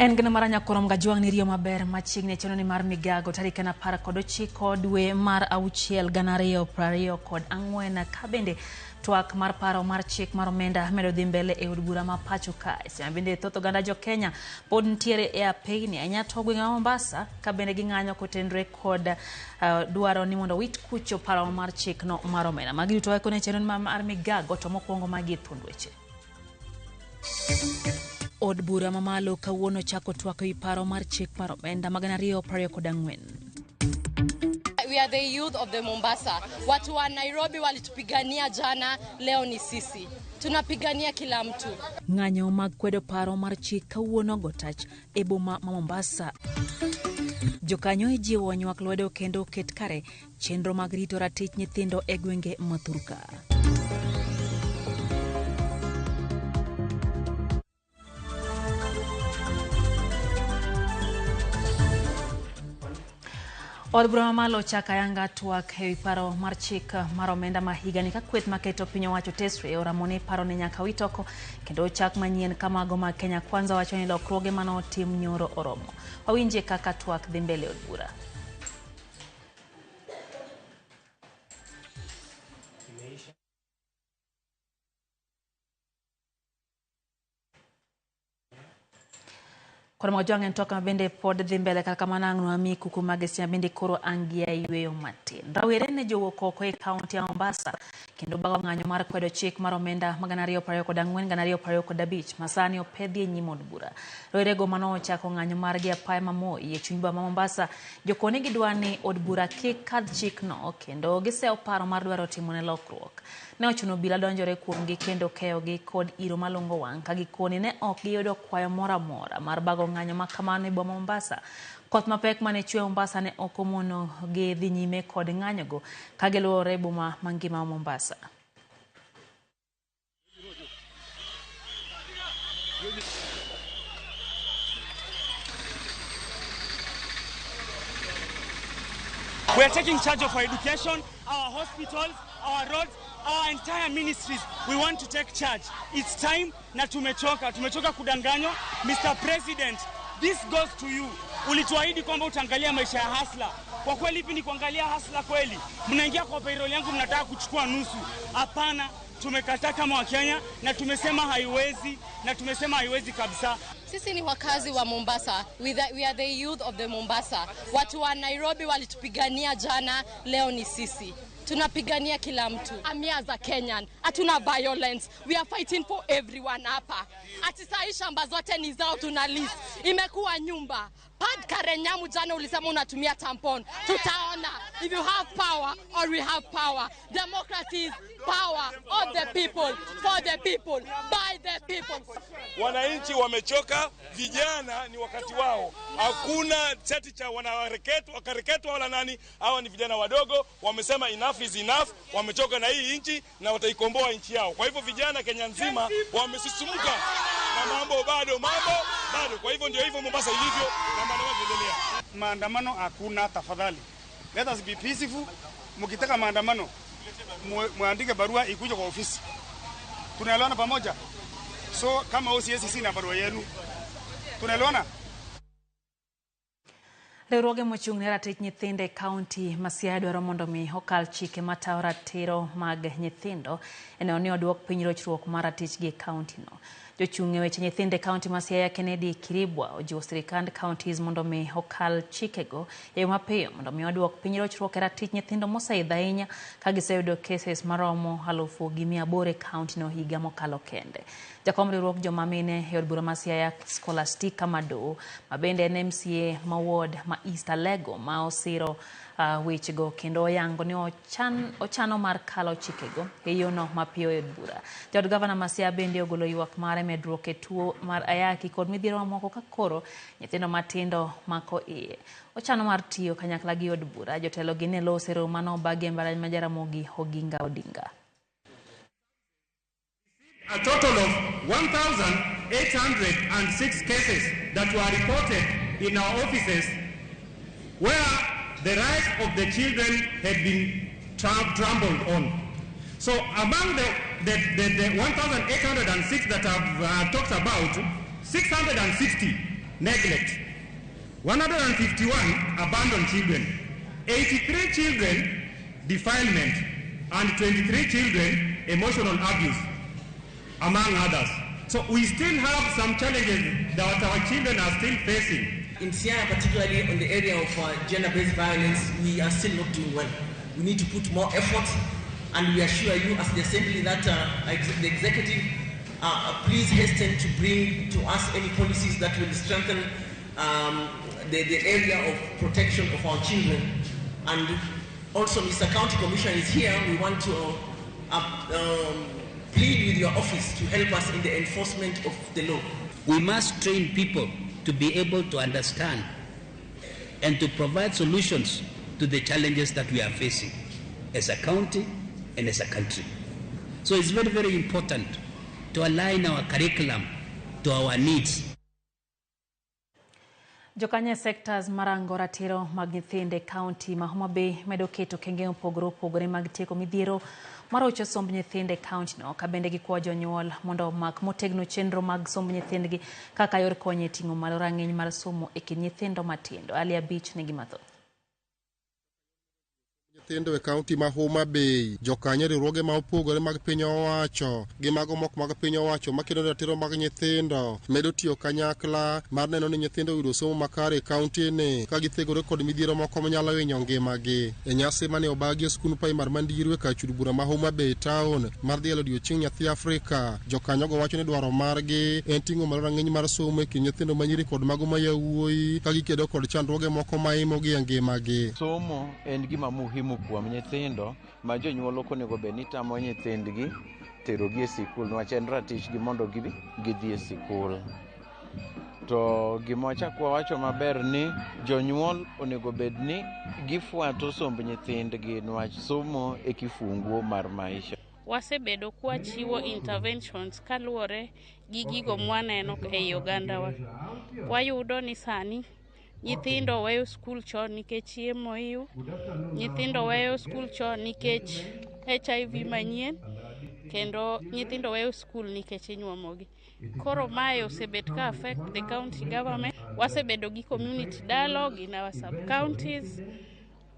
En gino mar Nyakorom Gajwang' ni riyo maber machiegni e chenro ni mar migago tarik en 19 dwe mar auchiel 2024 ka bende twak mar paro mar chik mar omenda medo dhi mbele e od bura ma pacho kae. Sama bende thoth oganda jo Kenya pod nitiere e apeyni ahinya to gwenge ma Mombasa ka bende ging'anyo kotenre kod dwaro ni mondo wit kucho paro mar chikno mar omenda. Magi duto waiko ne chenro mar migago to mokwongo magi e thuond weche. Od bura mamalo kawuono chako twak ewi paro mar chik mar omenda mag 2024. We are the youth of the Mombasa. Watu wa Nairobi walitupigania jana, leo ni sisi. Tunapigania kila mtu. Ng'anyo mag kwedo paro mar chik kawuono go tach e boma ma Mombasa. Jokanyo ijiwo onywak lwedo kendo oket kare chenro mag rito ratich nyithindo e gwenge ma thurka. Od bura mamalo ochako ayanga twak ewi paro mar chik mar omenda ma higani ka kweth maketo piny owacho tesre oramo ni paro ni nyaka wit oko kendo ochak manyien ka mago mag Kenya Kwanza wacho ni lokruoge mane otim nyoro oromo. Wawinjie kaka twak dhi mbele e od bura. Kod Mojwang' en twak ma bende pod dhi mbele kata kamano ang' nwami kuku mag siasa bende koro ang' gi yweyo matin. Rawere ne jowuok oko e kaunti ya Mombasa kendo bago ng'anyo mar kwedo chik mar omenda ma 2024 2025 ma sani opedhi e nyim od bura. Rowerego mane ochako ng'anyo margi apaya ma Moi e chuny boma ma Mombasa jokoni gidwa ni od bura kik kadh chikno kendo giseyo paro mar dwaro timone lokruok. Ne ochuno obila donjore kuomgi kendo keyogi kod iro malungo wang' ka gikoni ne ok giyudo kwayo moro amora mar bago ng'anyo ma kamano e boma Mombasa. Koth mapek mane chwe Mombasa ne ok omono gi dhi nyime kod ng'anyogo ka giluwore e boma mangima ma Mombasa. We are taking charge of our education, our hospitals, our roads, our entire ministries. We want to take charge. It's time na tumechoka, tumechoka kudanganywa. Mr. President, this goes to you. Ulituahidi kwamba utaangalia maisha ya hustler. Kwa kweli hivi ni kuangalia hustler kweli? Mnaingia kwa payroll yangu mnataka kuchukua nusu. Hapana, tumekataa kama Wakenya na tumesema haiwezi, na tumesema haiwezi kabisa. Sisi ni wakazi wa Mombasa. We are the youth of the Mombasa. Watu wa Nairobi walitupigania jana, leo ni sisi. Tunapigania kila mtu. I'm here as a Kenyan. Hatuna violence. We are fighting for everyone hapa. Ati sahi shamba zote ni zao tuna lease. Imekuwa nyumba. Pad Karenyamu jana ulisema unatumia tampon. Tutaona if you have power or we have power. Democracy is power of the people, for the people, by the people. Wananchi wamechoka, vijana ni wakati wao. Hakuna cheti cha wakareketwa wala nani. Hawa ni vijana wadogo, wamesema enough is enough, wamechoka na hii nchi na wataikomboa nchi yao. Kwa hivyo vijana Kenya nzima wamesisimuka na mambo bado, mambo bado. Kwa hivyo ndio hivyo Mombasa ilivyo na maandamano yanaendelea. Maandamano hakuna, tafadhali. Let us be peaceful. Mkitaka maandamano, muandike barua ikuje kwa ofisi. Tunaelewana pamoja? So kama OCS sina barua yenu. Tunaelewana? Riwruoge mochung' ne ratich nyithindo e kaunti ma Siaya dwaro mondo mi okal chike matayo ratiro mag nyithindo e neno ni oduok piny rochruok mar ratichgi e kaunti no. Jochung' e weche nyithindo e kaunti ma Siaya Kennedy Kiribwa ojiwo sirikand counties mondo mi okal chikego e yo mapiyo mondo mi oduok piny rochruok e ratich nyithindo moseidho ahinya ka giseyudo cases maromo 1,800 e kaunti no higa mokalo kende. Jakom riwruok joma mine e od bura ma Siaya Scholastica Mado ma bende en MCA ma ward ma East Alego ma osiro wechego kendo oyango ni ochano mar kalo chikego e yono mapiyo e od bura. Jaod gavana ma Siaya bende ogolo ywak mare medruok e tuo mar ayaki kod midhiero mamoko ka koro nyithindo matindo mako iye. Ochano mar tiyo kanyakla gi od bura. Jotelo gi ne loso e romo mane obagi e mbalariany ma Jaramogi Oginga Odinga. A total of 1,806 cases that were reported in our offices where the rights of the children had been trampled on. So among the 1,806 that I've talked about, 660 neglect, 151 abandoned children, 83 children defilement, and 23 children emotional abuse, among others. So we still have some challenges that our children are still facing. In Siaya, particularly on the area of gender-based violence, we are still not doing well. We need to put more effort, and we assure you as the Assembly that the Executive, please hasten to bring to us any policies that will strengthen the area of protection of our children. And also, Mr. County Commissioner is here. We want to plead with your office to help us in the enforcement of the law. We must train people to be able to understand and to provide solutions to the challenges that we are facing as a county and as a country. So it's very, very important to align our curriculum to our needs. Jokanye sectors marango ratiro mag nyithindo e kaunti ma Homa Bay medo keto kenge mopogore opogore mag tieko midhiero marocho somb nyithindo e kaunti no ka bende gikwayo jonyuol mondo omak motegno chenro mag somb nyithindgi kaka yor konyo e ting'o malo rang'iny mar somo e kind nyithindo matindo. Ali Abich nigi mathoth. Nyithindo e kaunti ma Homa Bay, jokanyo riwruoge ma opogore mag piny owacho gi mago mok mag piny owacho makedo ratiro mag nyithindo medo tiyo kanyakla mar neno ni nyithindo oyudo somo makare e kaunti ni ka githegore kod midhiero moko manyalo hinyo ngimagi. E nyasi mane obagi e skund primar Mandiru e kar chud bura ma Homa Bay town mar dhialo odiochieng' nyathi Afrika, jokanyogo wacho ni dwaro margi en ting'o malo rang'iny mar somo e kind nyithindo manyiri kod mago ma yawuoyi ka gikedo kod chandruoge moko maimogi e ngimagi. Somo en gima muhimu kuom nyithindo ma jonyuol ok onego bed ni tamo nyithindgi terogi e sikul niwach en ratichgi mondo gidhi e sikul. To gima wachak wawacho maber ni jonyuol onego bed ni gifuato somb nyithindgi niwach somo e kifunguo mar maisha. Wasebedo kwachiwo interventions kaluwore gi gigo mwaneno ei ogandawa. Wayudo ni sani nyithindo weyo skul chon nikech chiemo iu, nyithindo weyo skul chon nikech HIV manyien, kendo nyithindo weyo skul nikech inyuomogi. Koro mae osebet ka affect the county government. Wasebedo gi community dialogue in our sub-counties,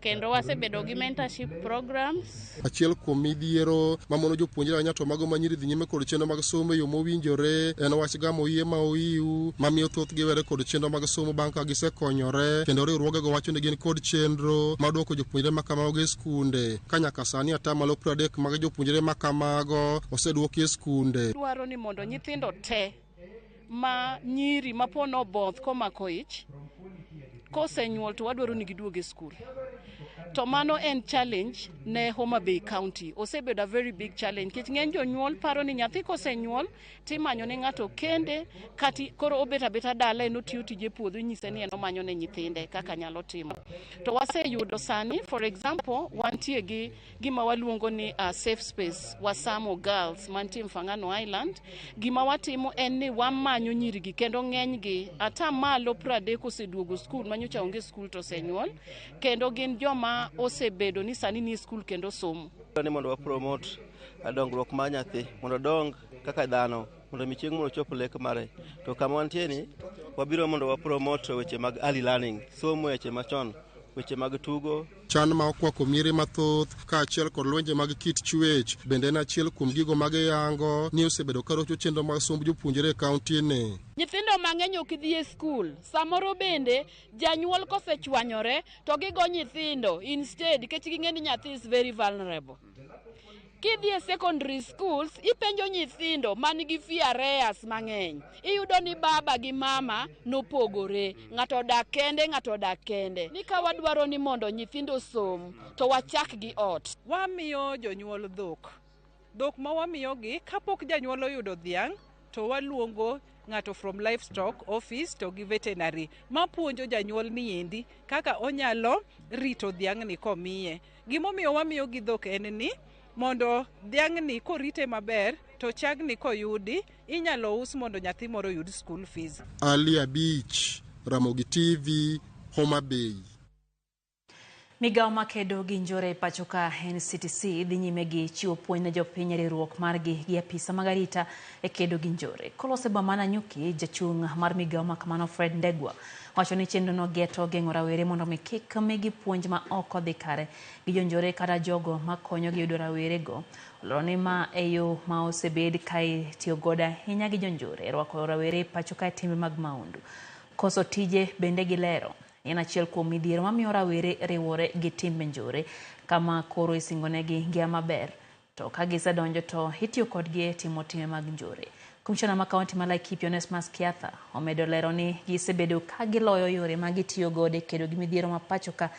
kendo wasebedo gi mentorship programs. Achiel kuom midhiero mamono jopuonjre ahinya to mago manyiri dhi nyime kod chenro mag somo e yo mowinjore en wach gamo iye ma oiu mamiyo thothgi were kod chenro mag somo bang' ka gisekonyore, kendo riwruogego wacho ni gin kod chenro mar duoko jopuonjre ma kamago e skunde ka nyaka sani 30% mag jopuonjre ma kamago oseduoki e skunde. Dwaro ni mondo nyithindo te ma nyiri mapono oboth komako ich kosenyuol to wadwaro ni giduog e skul. To mano en challenge ne Homa Bay County. Osebedo a very big challenge nikech ng'eny jonyuol paro ni nyathi kosenyuol timanyo ne ng'ato kende kati koro obet abeta dala en otiyo tije puodho inyise ni en omanyo ne nyithinde kaka nyalo timo. To waseyudo sani, for example, wantie gi gima waluongo ni safe space Wasamo Girls mantie Mfangano Island. Gima watimo en ni wamanyo nyirigi kendo ng'enygi 30% oseduogo skul manyocha onge skul to osenyuol, kendo gin joma osebedo ni sani ni skul kendo somo. Ni mondo wa promote dongruok mar nyathi mondo odong kaka dhano mondo mi chieng' moro ochop lek mare. To kama wantie ni wabiro mondo wa promote weche mag early learning, somo weche machon. weche mag tugo. Chan ma okwako miere mathoth kaachiel kod lwenje mag kit chwech bende en achiel kuom gigo magiyango ni osebedo ka rocho chenro mag somb jopuonjre e kaunti ni. Nyithindo mang'eny ok dhi e skul. Samoro bende janyuol kosechwanyore to gigo nyithindo instead nikech ging'e ni nyathi is very vulnerable. Kidhi e secondary schools, ipenjo nyithindo man gi fee arrears mang'eny. Iyudo ni baba gi mama nopogore. Ng'ato odak kende, ng'ato odak kende. Ni ka wadwaro ni mondo nyithindo osom, to wachak gi ot. Wamiyo jonyuol dhok. Dhok ma wamiyogi, kapok janyuol oyudo dhiang', to waluongo ng'ato from livestock office to gi veterinary mapuonjo janyuol ni endi kaka onyalo rito dhiang'ni komiye. Gimomiyo wamiyogi dhok en ni mondo dhiang'ni korite maber to chagni koyudi inyalo us mondo nyathi moro oyud school fees. Ali Abich, Ramogi TV, Homa Bay. Migawo makedo gi njore e pacho ka NCTC dhi nyime gi chiwo puonj ne jopiny e riwruok margi gi apisa mag arita e kedo gi njore. Kolose boma Nanyuki, jachung' mar migawo ma kamano Fred Ndegwa wacho ni chenrono geto geng'o rawere mondo mi kik migi puonj ma ok odhi kare gi jonjore kata jogo makonyogi yudo rawerego. Olero ni ma e yo ma osebed ka itiyo godo ahinya gi jonjore e rwako rawere e pacho ka e timbe mag mahundu. Koso tije bende gilero en achiel kuom midhiero mamiyo rawere riwore gi timbe njore kama koro isingonegi ngima maber to ka gisedonjo to itiyo kodgi e timo timbe mag njore. Komishona ma kaunti ma Laikipia Onesmus Kiatha omedo lero ni gisebedo ka giloyo yore ma gitiyo godo e kedo gi midhiero ma pacho ka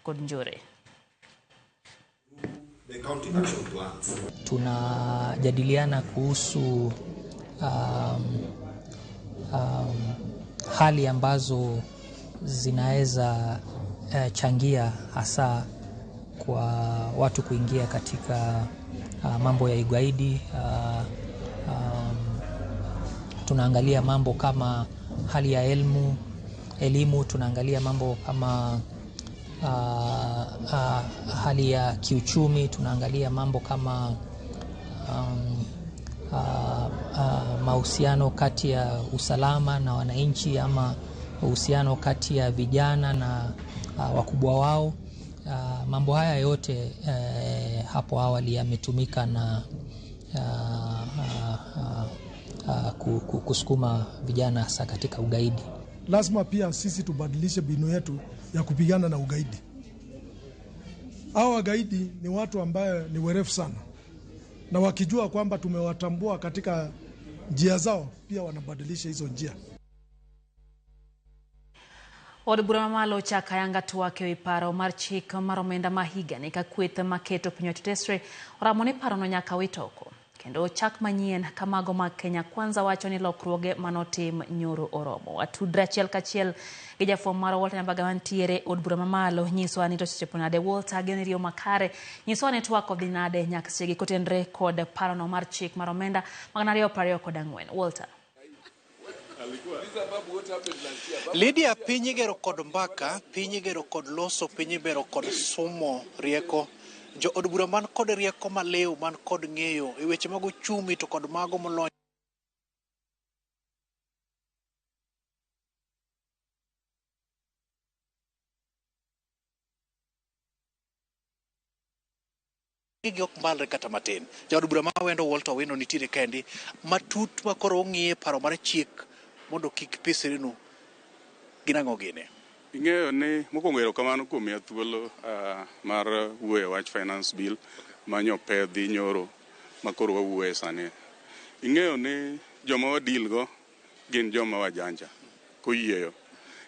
kod njore. The county action plans. Tunajadiliana kuhusu hali ambazo zinaweza changia hasa kwa watu kuingia katika mambo ya ugaidi. Tunaangalia mambo kama hali ya elimu, tunaangalia mambo kama hali ya kiuchumi, tunaangalia mambo kama mahusiano kati ya usalama na wananchi ama uhusiano kati ya vijana na wakubwa wao. Mambo haya yote hapo awali yametumika na kusukuma vijana hasa katika ugaidi. Lazima pia sisi tubadilishe mbinu yetu ya kupigana na ugaidi. Hawa wagaidi ni watu ambayo ni werefu sana, na wakijua kwamba tumewatambua katika njia zao, pia wanabadilisha hizo njia. Od bura mamalo ochako ayanga twak ewi paro mar chik mar omenda ma higani ka kweth maketo piny owacho tesre oramo ni parono nyaka wit oko. Kendo chak manyien ka mago mag Kenya Kwanza wacho ni lokruoge manotim nyoro oromo. Watudre achiel kachiel gi jafwambo marwa Walter Nyambaga mantiere od bura mamalo nyisowa ni to osechopo nade. Walter, geno riyo makare nyisowa ni twak odhi nade nyaka sechegi kotenre kod parono mar chik mar omenda mag 2024. Walter. Lydia, piny igero kod mbaka, piny igero kod loso, piny igero kod somo rieko. Jo od bura man kod rieko maliw, man kod ng'eyo e weche mag uchumi to kod mago molony gi ok mbalre kata matin. Jaod bura ma wendo Walter Owino nitiere kendi matut ma koro ong'iye paro mar chik mondo kik pisrinu ginang'o gine. Ing'eyo ni mokwongo erokamano kuom miya thuolo mar wuoyo e wach finance bill manyo pedhi nyoro makoro wawuoye sani. Ing'eyo ni joma wadil go gin joma wajanja koyieyo.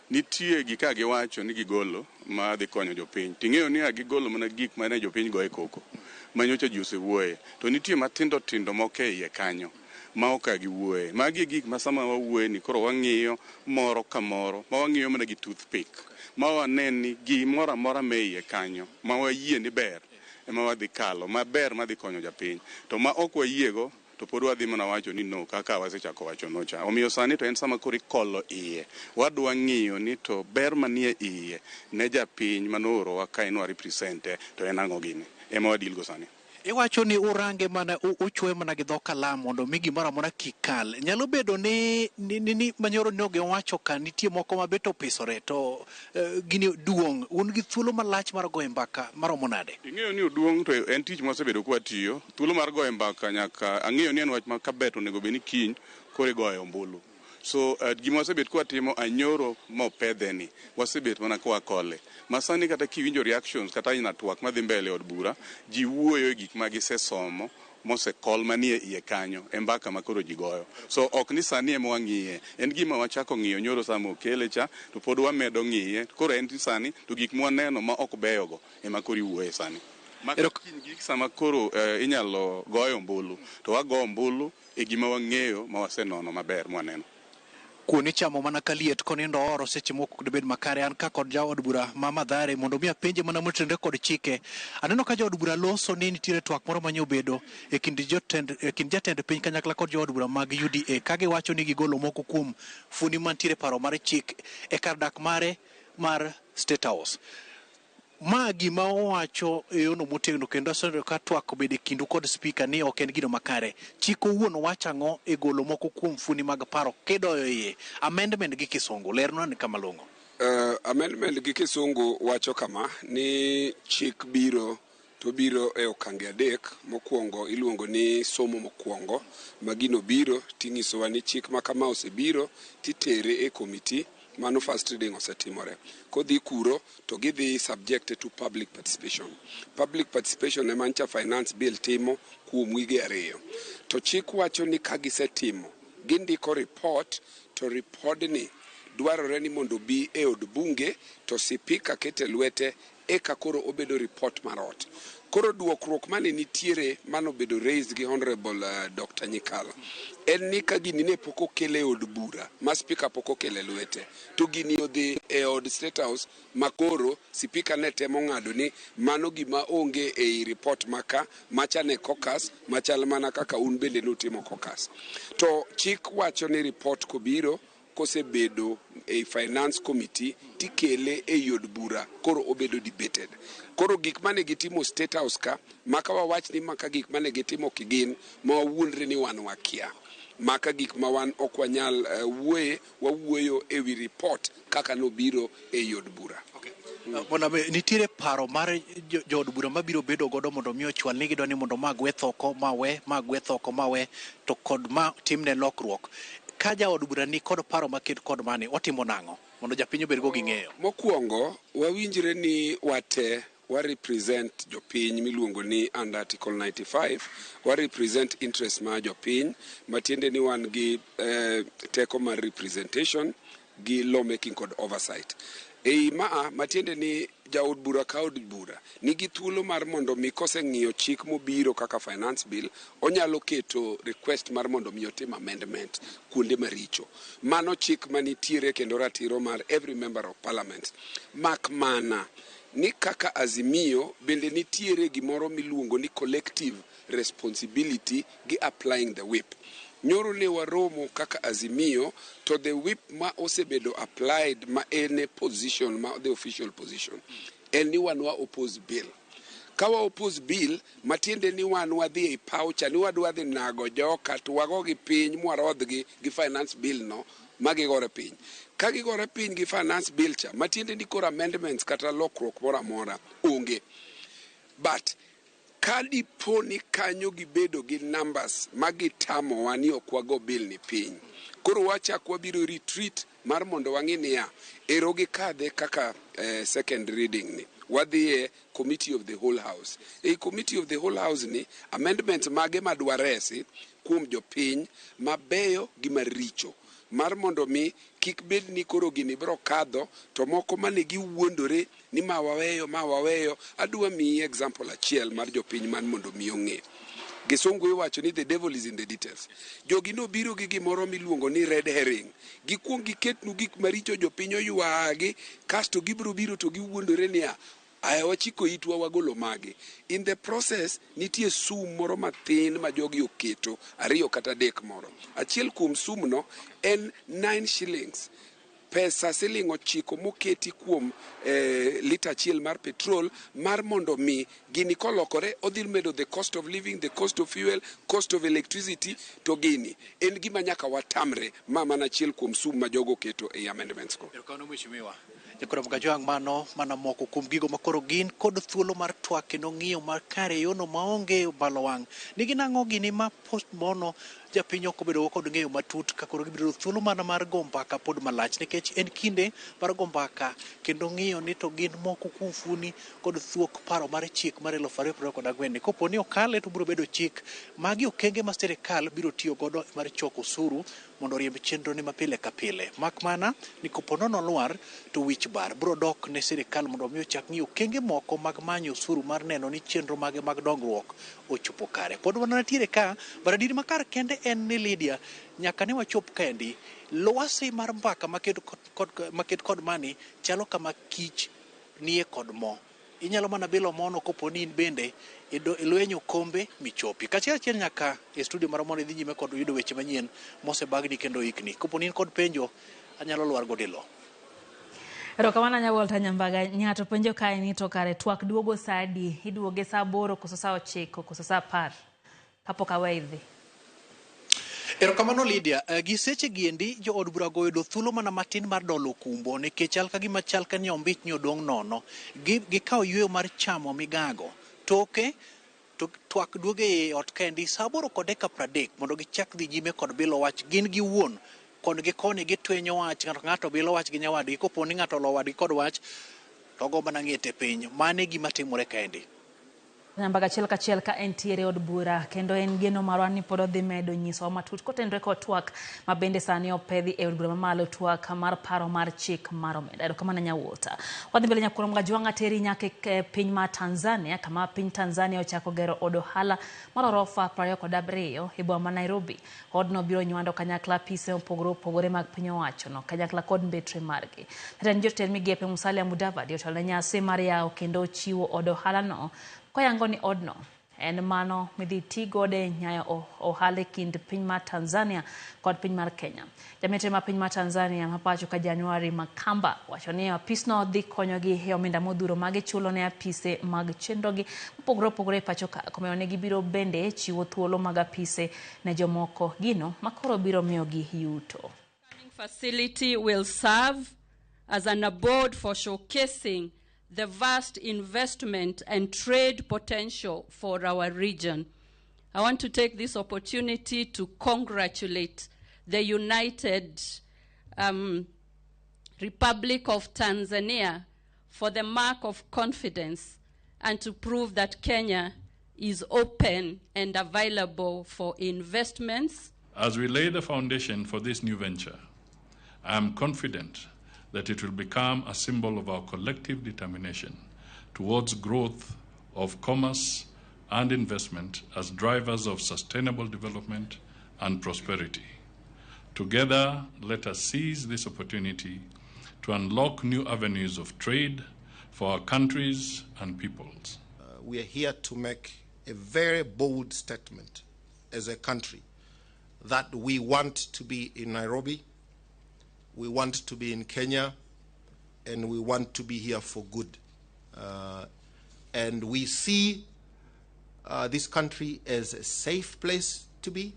Nitie gik ka giwacho ni gigolo ma dhi konyo jopiny. Ting'eyo ni a gigolo mana gik mane jopiny goye koko manyocha ji osewuoye. To nitie matindo tindo moko e iye kanyo ma ok giwuoye. Magi e gik ma sama wawuoye ni koro wang'iyo moro ka moro ma wang'iyo mana gi toothpick ma wane ni gimoro amora ma e iye kanyo ma wayie ni ber ema wadhi kalo maber madhi konyo japiny. To ma ok wayiego to pod wadhi mana wacho ni no kaka wasechako wacho no cha. Omiyo sani to en sama koro ikolo iye. Wadwa ng'iyo ni to ber manie iye ne japiny manoorowa ka en wa represent to en ang'o gini. Ema wadil go sani. Iwacho ni urange mana uchwe mana gi dho kalam mondo mi gimoro amora kik kal. Nyalo bedo ni ni manyoro ne giwacho ka nitie moko ma bet opisore to gini duong', un gi thuolo malach mar goyo mbaka maromo nade? Ing'eyo ni oduong' to en tich mwasebedo kwatiyo. Thuolo mar goyo mbaka nyaka ang'eyo ni en wach ma kabet onego bed ni kiny koro igoyo ombulu. So gima wasebet kwatimo anyoro mopedhe ni wasebet mana kwakole. Masani kata kiwinjo reactions kata ina twak madhi mbele e od bura, ji wuoyo e gik ma gisesomo mosekol manie iye kanyo e mbaka ma koro ji goyo. So ok ni sani ema wang'iye, en gima wachako ng'iyo nyoro sama okele cha to pod wamedo ng'iye. Koro en sani to gik mwaneno ma ok beyogo ema koro iwuoye sani. Maka kiny gik sama koro inyalo goyo ombulu to wago ombulu e gima wang'eyo ma wasenono maber mwaneno. Kuon ichamo mana kaliet konindo oro seche moko ok dibed makare. An ka kod jaod bura ma Mathare mondo mi apenje mana motenore kod chike. Aneno ka jaod bura loso ni nitiere twak moro manye obedo e kind jotend e kind jatend piny kanyakla kod jood bura mag UDA ka giwacho ni gigolo moko kuom fundi mantiere paro mar chik e kar dak mare mar State House. Ma gima owacho e yono motegno kendo aseneno ka twak obedo e kindu kod spika ni ok en gino makare. Chik owuon wacho ang'o e golo moko kuom fundi mag paro kidoyo iye amendment gi kisungu lernwa ni kama long'o. Amendment gi kisungu wacho kama ni chik biro to biro e okange adek. Mokwongo iluongo ni somo mokwongo ma gino biro ting'isowa ni chik ma kama osebiro titere e komiti. Mano first reading osetimore. Kodhi kuro to gidhi subject to public participation. Public participation ema ncha finance bill timo kuom wige 2. To chik wacho ni ka gisetimo, gindiko report to repodni dwarore ni mondo bi e od bunge to sipika kete lwete eka koro obedo report mar ot. Koro duokruok mane nitiere manobedo raised gi Honorable Dr. Nyikal en ni ka gini ne pok okele e od bura ma spika pok okele lwete to gini odhi e od State House ma koro sipika ne temo ng'ado ni mano gima onge ei report maka macha ne caucus machal mana kaka un bende nutimo caucus. To chik wacho ni report kobiro kosebedo e finance committee tikele e od bura koro obedo debated. Koro gik mane gitimo State House ka maka wawach ni maka gik mane gitimo kigin ma wawuondre ni wan wakia. Maka gik ma wan ok wanyal wuoye, wawuoyo e wi report kaka nobiro e od bura. Okay. Mondo nitiere paro mar jood bura mabiro bedo godo mondo mi ochwal ni gidwa ni mondo ma gweth oko ma we to kod ma timne lokruok. Ka jaod bura ni kod paro maket kod mane otimo nang'o mondo japiny obed go gi ng'eyo? Mokwongo wawinjre ni wate wa represent jopiny miluongo ni under Article 95 wa represent interest mar jopiny matiende ni wan gi teko mar representation gi lawmaking kod oversight. Ei maa matiende ni jaod bura ka od bura nigi thuolo mar mondo mi koseng'iyo chik mobiro kaka finance bill onyalo keto request mar mondo mi otim amendment kuonde maricho. Mano chik manitiere kendo ratiro mar every member of parliament. Mak mana ni kaka Azimio bende nitiere gimoro miluongo ni collective responsibility gi applying the whip. Nyoro ne waromo kaka Azimio to the whip ma osebedo applied ma en e position ma the official position en ni wan wa oppose bill. Ka wa oppose bill matiende ni wan wadhi e paw cha ni wadwa dhi nago joka to wagogi piny mwarodhgi gi finance bill no magigore piny. Ka gigore piny gi finance bill cha matiende ni koro amendments kata lokruok moro amora onge. But ka dipo ni kanyo gibedo gi numbers magitamowa ni ok wago bill ni piny, koro wachak wabiro retreat mar mondo wang'i niya ero gikadhe kaka second reading ni wadhiye committee of the whole house. E committee of the whole house ni amendments mage madwaresi kuom jopiny mabeyo gi maricho mar mondo mi kik bed ni koro gini biro kadho to moko mane giwuondore ni ma waweyo. Adwa miyi example achiel mar jopiny man mondo mi ong'e. Gisungu iwacho ni the devil is in the details. Jogi nobiro gi gimoro miluongo ni red herring. Gikuong giketnu gik maricho jopiny oywagi kasto gibiro biro to giwuondore niya aya wachiko itwa wagolo magi. In the process nitie sum moro mathin ma jogi oketo 2 kata 3 moro. Achiel kuom sum no en 9 shillings. Pesa siling 9 moketi kuom lita achiel mar petrol mar mondo mi gini kolokore odhi medo the cost of living, the cost of fuel, cost of electricity, to gini en gima nyaka watamre ma mana achiel kuom sum ma jogo keto e amendments go. Erokamano mheshimiwa. Jakorabu Kajwang', mano mana moko kuom gigo makoro gin kod thuolo mar twak kendo ng'iyo mar kare yono maonge balo wang'. Nigi nang'o gini ma post mono japiny ok obedo kod ng'eyo matut ka koro gibiro thuolo mana mar go mbaka pod malach nikech en kinde mar go mbaka kendo ng'iyo ni to gin moko kuom funi kod thuok paro mar chik mar 2024. Kopo ni okale to biro bedo chik. Magi okenge ma sirikal biro tiyo godo mar choko osuru mondo oriemb chenro ne mapile ka pile. Mak mana ni kopo nono lwar to wich bar biro dok ne sirikal mondo mi ochak ng'iyo okenge moko mag manyo osuru mar neno ni chenro mage mag dongruok ochopo kare. Pod wanatiere ka, but adieri makar kende en ni Lydia, nyaka ne wachop kaendi, lwasi mar mbaka maket kod mani chalo kama kich nie kod mo. Inyalo mana bilo mono kopo ni in bende ilwenyo kombe michopi. Kachiel achiel nyaka e studio mar mondo idhi nyime kod yudo weche manyien mosebagni kendo ikni. Kopo ni in kod penjo, anyalo lwar godo e lo. Erokamano anya Walter Nyambaga. Ng'ato penjo kae ni to kare twak duogo saa adi? Iduoge saa 8 koso saa 9 koso saa 10? Kapok aweyi dhi. Erokamano Lydia, gi seche giendi jo od bura go oyudo thuolo mana matin mar dolo kumbo nikech chal ka gima chal ka ni ombich ni odong' nono. Gikawo yueyo mar chamo migago. Toke to twak duogo e ot kendi saa 8:30 mondo gichak dhi nyime kod bilo wach gin giwuon. Koni gi koni gitwenyo wach, ng'ato ng'ato bilo wach gi nyawadgi, kopo ni ng'ato olo wadgi kod wach to ogo mana ng'ete piny. Mano e gima timore kaendi. Nyambaga achiel kachiel ka entiere od bura kendo en geno marwa ni pod odhi medo nyisowa matut kotenore kod twak ma bende sani opedhi e od bura mamalo, twak mar paro mar chik mar omenda. Erokamano Nyawuota. Wadhi mbele nyakurom Gajwang' ateri nyaka e piny mar Tanzania, kama piny Tanzania ochako gero od ohala mar orofa 27 e boma ma Nairobi. Odno biro nywando kanyakla apise mopogore opogore mag piny owachono kanyakla kod mbetre margi. Jatend jotend migepe Musalia Mudavadi otelo ne nyasi mar yawo kendo chiwo od ohalano koyango ni odno en mano midhi ti godo e nyayo ohala e kind piny mar Tanzania kod piny mar Kenya. Jametre ma piny mar Tanzania ma pacho ka January Makamba wacho ni apisno dhi konyogi e omenda modhuro ma gichulo ne apise mag chenrogi mopogore opogore e pacho ka. Komedo ni gibiro bende chiwo thuolo mag apise ne jomoko, gino makoro biro miyogi yuto. Facility will serve as an abode for showcasing the vast investment and trade potential for our region. I want to take this opportunity to congratulate the United Republic of Tanzania for the mark of confidence and to prove that Kenya is open and available for investments. As we lay the foundation for this new venture, I am confident that it will become a symbol of our collective determination towards growth of commerce and investment as drivers of sustainable development and prosperity. Together, let us seize this opportunity to unlock new avenues of trade for our countries and peoples. We are here to make a very bold statement as a country that we want to be in Nairobi, we want to be in Kenya, and we want to be here for good. And we see this country as a safe place to be,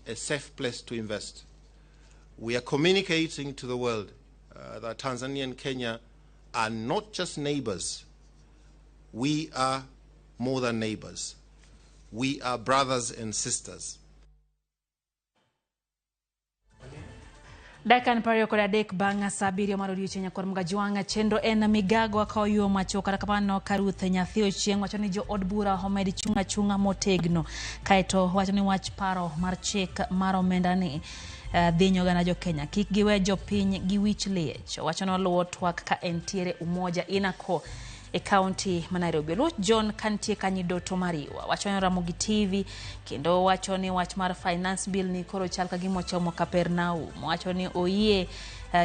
a safe place to invest. We are communicating to the world that Tanzania and Kenya are not just neighbors. We are more than neighbors. We are brothers and sisters. Dakika 23 bang' saa 7 mar odiechieng' nyakwar Mgajwang' chenro en migago ka oyuo macho kata kamano ka Ruth Nyathi Ochieng' wacho ni jo od bura omed chung' achung'a motegno, kaeto wacho ni wach paro mar chik mar omenda ni dhi oganda jo Kenya kik giwe jopiny gi wich liech. Wacho ni oluwo twak ka entiere Umoja Inako e kaunti ma Nairobi. Oluoch John kantie kanyidoto mariwa wacho ni Ramogi TV kendo wacho ni wach mar finance bill ni koro chal ka gima ochomo Kapernaum. Wacho ni oyie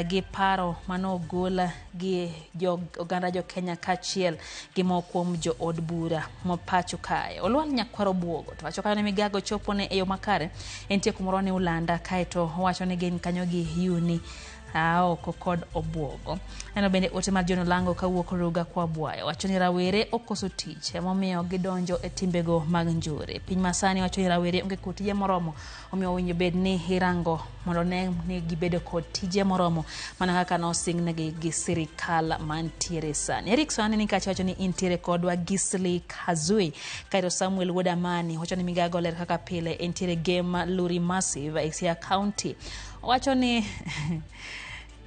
gi paro manogol gi jo oganda jo Kenya kaachiel gi moko kuom jo od bura mapacho kae. Olwal Nyakwaro Buogo to wacho kanyo ni migago chopo ne e yo makare entie kumoro ni Ulanda, kaeto wacho ni gin kanyo gi Yuni oko kod obuogo. Neno bende ote mar John Olango kawuok Ruga kwa Bwayo wacho ni rawere okoso tich emomiyo gidonjo e timbego mag njore. Piny masani wacho ni rawere onge kod tije moromo, omiyo owinjo bed ni irango mondo ne ni gibedo kod tije moromo mana kaka nosingnegi gi sirikal mantiere sani. Erikson aneni kacha wacho ni intiere kodwa Gisli Kazui. Kaeto Samuel Wuod Amani wacho ni migago ler kaka pile entiere Game Luri Massive e Siaya County. Wacho ni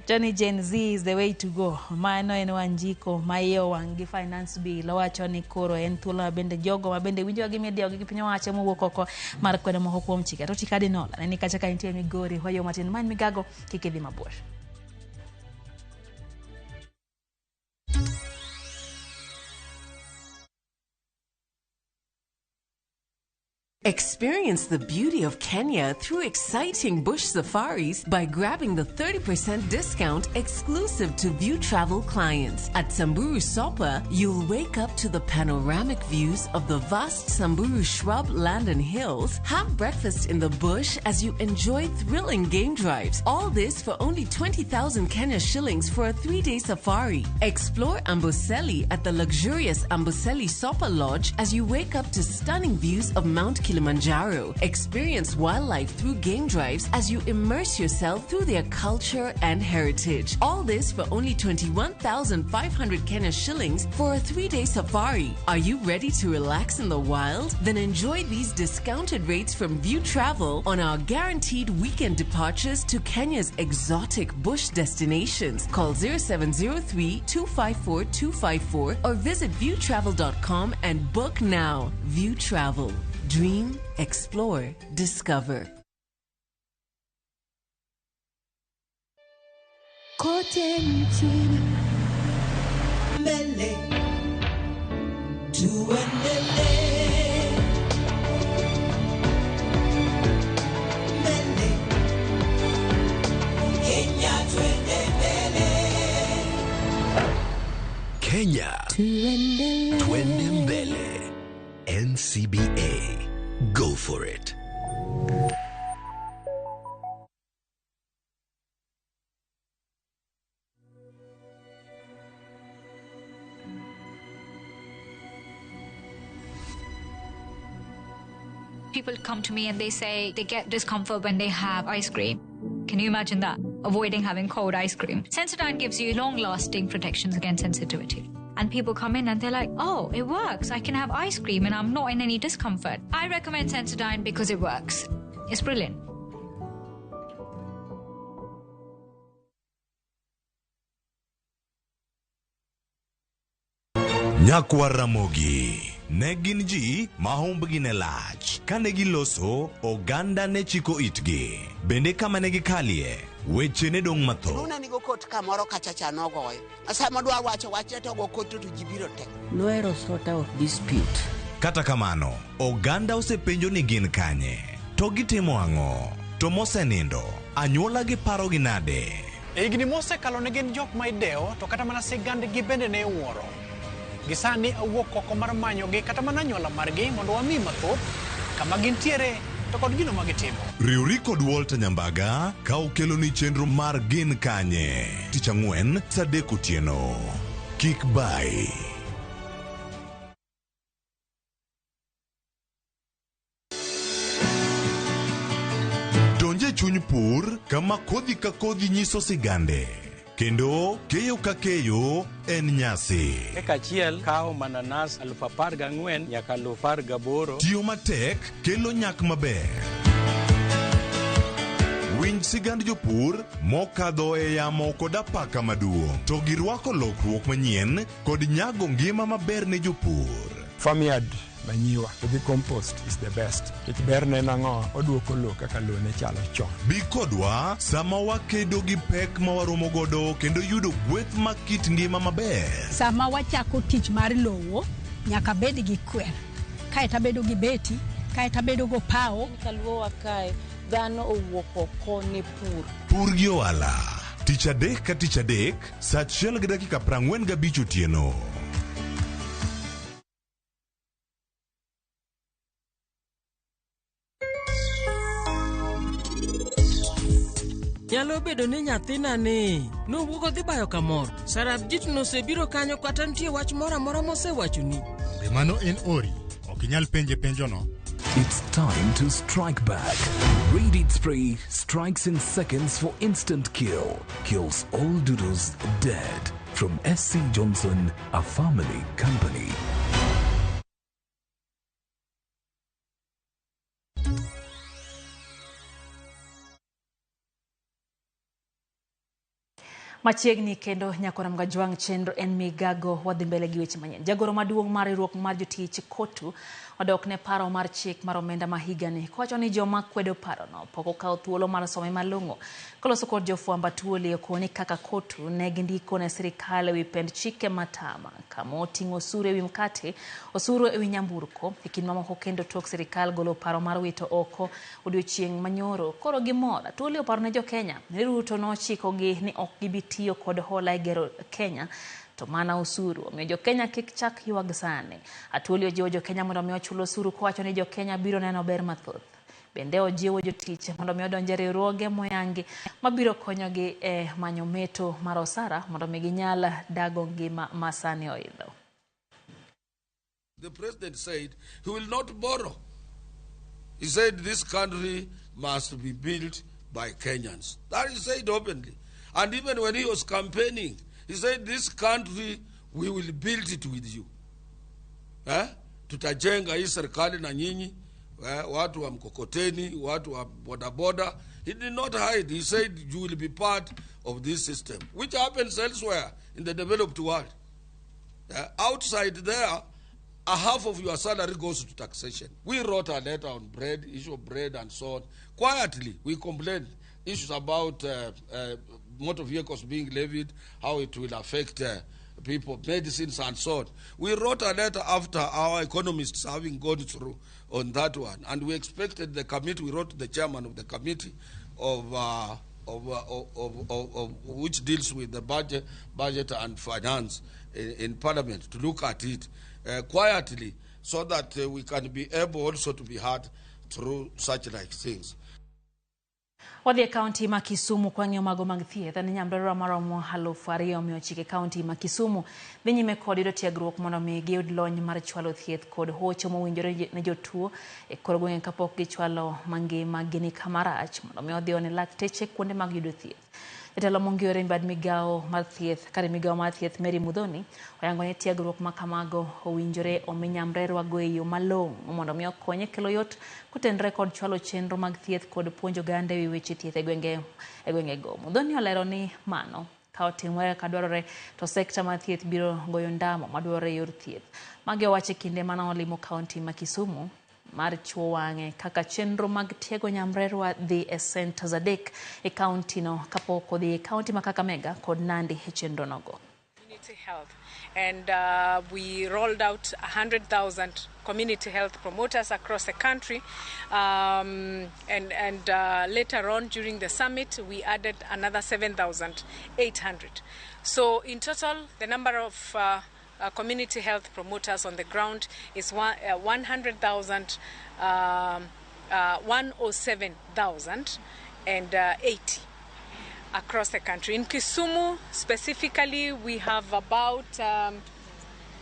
Johnny Gen Z is the way to go. Mano en Wanjiko ma iye owang' gi finance bill. Owacho ni koro en thuolo ma bende jogo ma bende winjo gi midiewo gi piny owacho mowuok oko mar kwedo moko kuom chike. To Tikadi Nola ne ni kacha ka intie Migori wayo matin many migago kik idhi mabor. Experience the beauty of Kenya through exciting bush safaris by grabbing the 30% discount exclusive to View Travel clients. At Samburu Sopa, you'll wake up to the panoramic views of the vast Samburu shrub land and hills, have breakfast in the bush as you enjoy thrilling game drives. All this for only 20,000 Kenya shillings for a 3-day safari. Explore Amboseli at the luxurious Amboseli Sopa Lodge as you wake up to stunning views of Mount Kilimanjaro. Experience wildlife through game drives as you immerse yourself through their culture and heritage. All this for only 21,500 Kenya shillings for a 3-day safari. Are you ready to relax in the wild? Then enjoy these discounted rates from View Travel on our guaranteed weekend departures to Kenya's exotic bush destinations. Call 0703 254 254 or visit viewtravel.com and book now. View Travel. Dream, explore, discover. Kote nchini mbele tuendelee mbele Kenya tuende mbele Kenya tuende mbele. NCBA. Go for it. People come to me and they say they get discomfort when they have ice cream. Can you imagine that? Avoiding having cold ice cream. Sensodyne gives you long-lasting protections against sensitivity. And people come in and they're like, oh, it works. I can have ice cream and I'm not in any discomfort. I recommend Sensodyne because it works. It's brilliant. Nyakwar Ramogi ne gin ji ma humbgi ne lach. Kane giloso, oganda ne chiko itgi. Bende kama ne gikalie, weche ne dong' mathoth. Luna nigo kot kamoro kacha cha nogoyo. Sama dwa wacho wachne to go kot to ji biro te. Nohero sort out dispute. Kata kamano, oganda osepenjo ni gin kanye, to gitimo ang'o, to mosenindo, anyuola gi parogi nade? E higni mosekalo ne gin jok ma idewo to kata mana sigandgi bende ne iwuoro. Gisani awuok oko mar manyogi kata mana anyuola margi mondo wami mathoth kama gintiere to kod gino ma gitimo. Riwri kod Walter Nyambaga ka okeloni chenro mar Gin Kanye tich ang'wen saa 3 otieno. Kik bai. Donje chuny pur kama kodhi ka kodhi nyiso sigande. Kendo keyo ka keyo en nyasi. Eka achiel kawo mananas 14,000 nyaka 18,000. Tiyo matek kelo nyak maber. Winj sigand jopur mokadho e yamo kod apaka maduong' to girwako lokruok manyien kod nyago ngima maber ne jopur. Farmyard manyiwa to gi compost is the best. Nikech berne en ang'o? Oduoko lowo kaka lowo ne chalo chon. Bi kodwa sama wakedo gi pek ma waromo godo kendo yudo gweth ma kit ngima maber. Sama wachako tich mar lowo, nyaka bed gi kwer. Kaeto abedo gi beti, kaeto abedo go pawo. Kaluowa kae, dhano owuok oko ne pur. Pur gi ohala. Tich adek ka tich adek, saa 1:45 otieno. Nyalo bedo ni nyathina ni nowuok odhi bayo kamoro. Sarabjit nosebiro kanyo kata nitie wach moro amora mosewachoni. Be mano en ori? Ok inyal penje penjono. It's time to strike back. Raid Spray strikes in seconds for instant kill. Kills all doodles dead. From SC Johnson, a family company. Machiegni kendo nyakora Mgajwang' chenro en migago wadhi mbele gi weche manyien. Jagoro maduong' mar riwruok mar jotich KOTU odok ne paro mar chik mar omenda ma higani kowacho ni joma kwedo parono pok okawo thuolo mar some malong'o. Koloso kod jofwambo Atuoli okoni kaka KOTU ne gindiko ne sirikal ewi pend chike matama kama oting'o osuru ewi mkate, osuru ewi nyamburko e kind mamoko kendo tok sirikal golo paro mar wito oko odiochieng' manyoro. Koro gimor. Atuoli oparo ne jokenya ni Ruto nochikogi ni ok gibi tiyo kod hola e gero Kenya to mana osuru. Omiyo jokenya kik chak ywag sani. Atuoli ojiwo jokenya mondo mi ochul osuru kowacho ni jokenya biro neno ber mathoth. Bende ojiwo jotich mondo mi odonj e riwruoge moyangi mabiro konyogi e manyo meto mar osara mondo mi ginyal dago ngima ma sani oidho. The president said he will not borrow. He said this country must be built by Kenyans. That he said openly. And even when he was campaigning, he said this country, we will build it with you. Eh? Tutajenga hii serikali na nyinyi, watu wa mkokoteni, watu wa bodaboda. He did not hide. He said you will be part of this system, which happens elsewhere in the developed world. Outside there, a half of your salary goes to taxation. We wrote a letter on bread, issue of bread and so on. Quietly, we complained issues about motor vehicles being levied, how it will affect people, medicines and so on. We wrote a letter after our economists having gone through on that one, and we expected the committee, we wrote to the chairman of the committee of which deals with the budget and finance in Parliament to look at it quietly so that we can be able also to be heard through such like things. Wadhi e kaunti ma Kisumu kwa ng'iyo mago mag thieth en nyamrerwa maromo 2,900 e kaunti ma Kisumu dhi nyime kod yudo tiegruok mondo mi giyud lony mar chwalo thieth kod hocho mowinjore ne jotuo e kor gwenge kapok gichwalo mangima gini kamarach mondo mi odhi one lakteche kuonde mag yudo thieth. Jatelo mong'iyore bad migawo mar thieth kar migawo mar thieth Mary Muthoni oyango ni tiegruok ma kamago owinjore omi nyamrerwa go e yo malong'o mondo mi okonye kelo yot kotenore kod chwalo chenro mag thieth kod puonjo oganda ewi weche thieth e gwengego. Muthoni olero ni mano ka otimore kaka dwarore to sekta mar thieth biro goyo ndamo madwarore e yor thieth. Magi owacho e kinde mane olimo kaunti ma Kisumu mar chuo wang'e kaka chenro mag tiego nyamrerwa dhi e centers 3 e kaunti no kapok odhi e kaunti ma Kakamega kod Nandi e chenro nogo. Community health, and we rolled out 100,000 community health promoters across the country, and later on during the summit we added another 7,800. So in total the number of community health promoters on the ground is 100,000, 107,080 across the country. In Kisumu specifically, we have about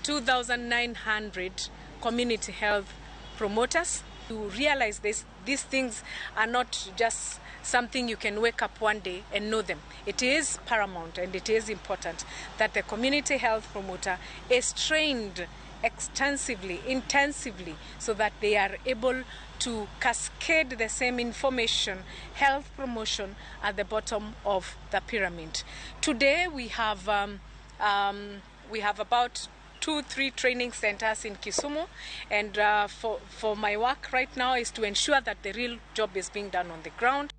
2,900 community health promoters. You realize this, these things are not just something you can wake up one day and know them. It is paramount and it is important that the community health promoter is trained extensively, intensively, so that they are able to cascade the same information, health promotion, at the bottom of the pyramid. Today we have about 2-3 training centers in Kisumu, and for my work right now is to ensure that the real job is being done on the ground.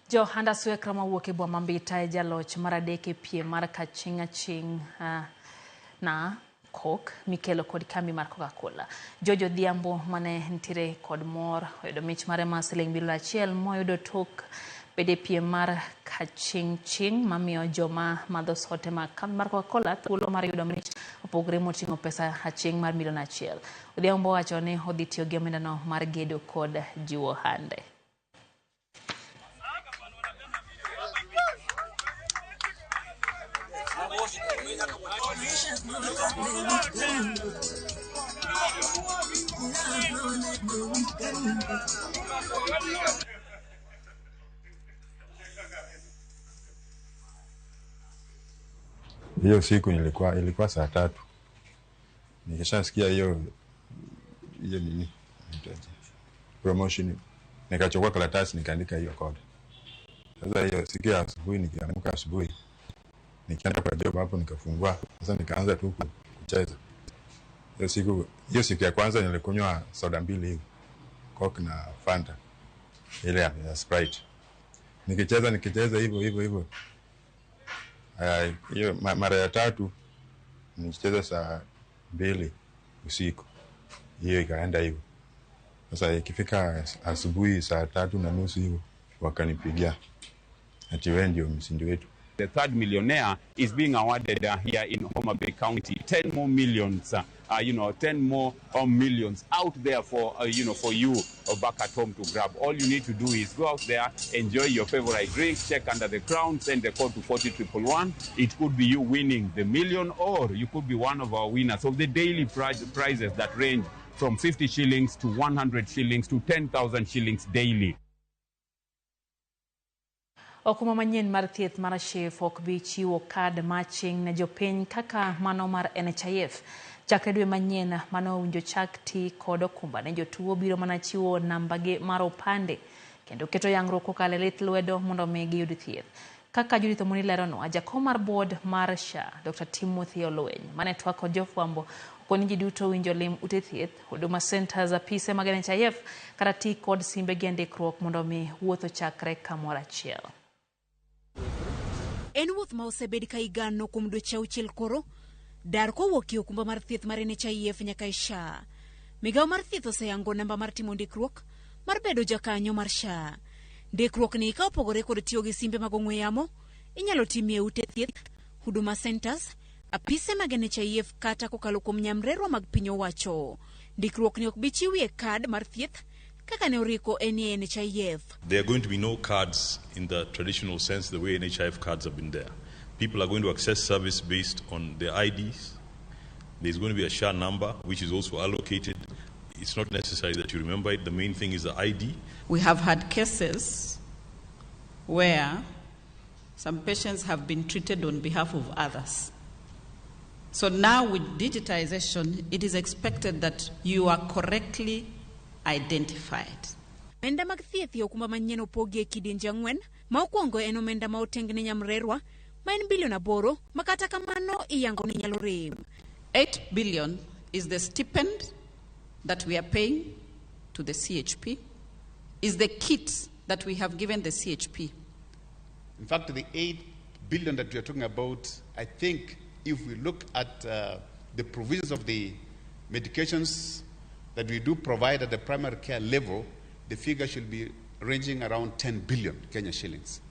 Johanda Swekra mawuok e boma Mbita e jaloch mar adek e piem mar kaching' aching' na Coke mikelo kod kambi mar Coca-Cola. George Odhiambo mane nitiere kod mor oyudo mich mare mar siling milion 1 moyudo tok bede piem mar kaching' ching' mamiyo joma madho sote mag kambi mar Coca-Cola thuolo mar yudo mich opogore moting'o pesa aching' mar milion 1. Odhiambo wacho ni odhi tiyo gi omendano mar gedo kod jiwo hande. Hiyo siku ilikuwa saa 3. Nikishasikia hiyo nini promotion, nikachukua karatasi nikaandika hiyo code. Sasa hiyo siku ya asubuhi nikiamka asubuhi nikaenda kwa job hapo nikafungua. Sasa nikaanza tu kucheza. Hiyo siku ya kwanza nilikunywa soda 2 hivi, Coke na Fanta, ile ya Sprite. Nikicheza hivyo hivyo hivyo. Hiyo mara ya 3 nilicheza saa 2 usiku. Hiyo ikaenda hivyo. Sasa ikifika asubuhi saa 3:30 hivyo wakanipigia ati wewe ndio mshindi wetu. The third millionaire is being awarded here in Homa Bay County. 10 more millions, 10 more millions out there for, for you back at home to grab. All you need to do is go out there, enjoy your favorite drink, check under the crown, send the code to 40111. It could be you winning the million, or you could be one of our winners of the daily prizes that range from 50 shillings to 100 shillings to 10,000 shillings daily. Okumba manyien mar thieth mar SHIF ok bi chiwo kad maching ne jopiny kaka mano mar NHIF. Chakre dwe manyien mano owinjo chak ti kod okumba ne jotuo biro mana chiwo nambagi mar opande kendo keto yangruok kokalo e lith lwedo mondo mi giyud thieth. Kaka Judith Omoni leronwa, jakom mar board mar SHA, Dr. Timothy Olweny, mane twak kod jofwambo okoni ji duto owinjo lim ute thieth, Huduma Centers, apise mag NHIF kata ti kod simbegi e ndikruok mondo mi wuoth ochakre kamoro achiel. En wuoth ma osebed ka igano kuom dweche 6 koro, dar kowuok e okumba mar thieth mar NHIF nyaka e SHA. Migawo mar thieth oseyango namba mar timo ndikruok mar bedo jakanyo mar SHA. Ndikruok ni ka opogore kod tiyo gi simbe mag ong'we yamo, inyalo timie ute thieth, Huduma Centers, apise mag NHIF kata kokalo kuom nyamrerwa mag piny owacho. Ndikruok ni ok bi chiwie kad mar thieth kaka ne oriko en e NHIF. There are going to be no cards in the traditional sense, the way NHIF cards have been there. People are going to access service based on their IDs. There's going to be a SHA number, which is also allocated. It's not necessary that you remember it. The main thing is the ID. We have had cases where some patients have been treated on behalf of others. So now with digitization, it is expected that you are correctly identified. Omenda mag thieth e okumba manyien opogi e kidienje 4. Ma okwongo en omenda ma oteng ne nyamrerwa ma en bilion 8 ma kata kamano iyango ni nyalo rem. 8 billion is the stipend that we are paying to the CHP, is the kit that we have given the CHP. In fact, the 8 billion that we are talking about, I think if we look at the provisions of the medications that we do provide at the primary care level, the figure should be ranging around 10 billion Kenya shillings.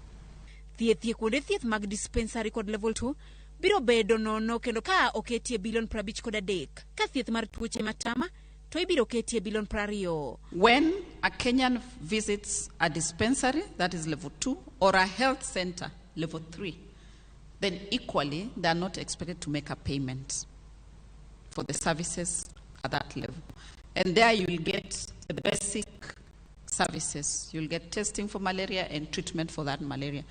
Thieth e kuonde thieth mag dispensary kod level 2 biro bedo nono kendo ka oketie bilion 53. Ka thieth mar tuoche matama to ibiro ketie bilion 20. When a Kenyan visits a dispensary, that is level 2, or a health center, level 3, then equally they are not expected to make a payment for the services at that level. And there you will get the basic services. You'll get testing for malaria and treatment for that malaria.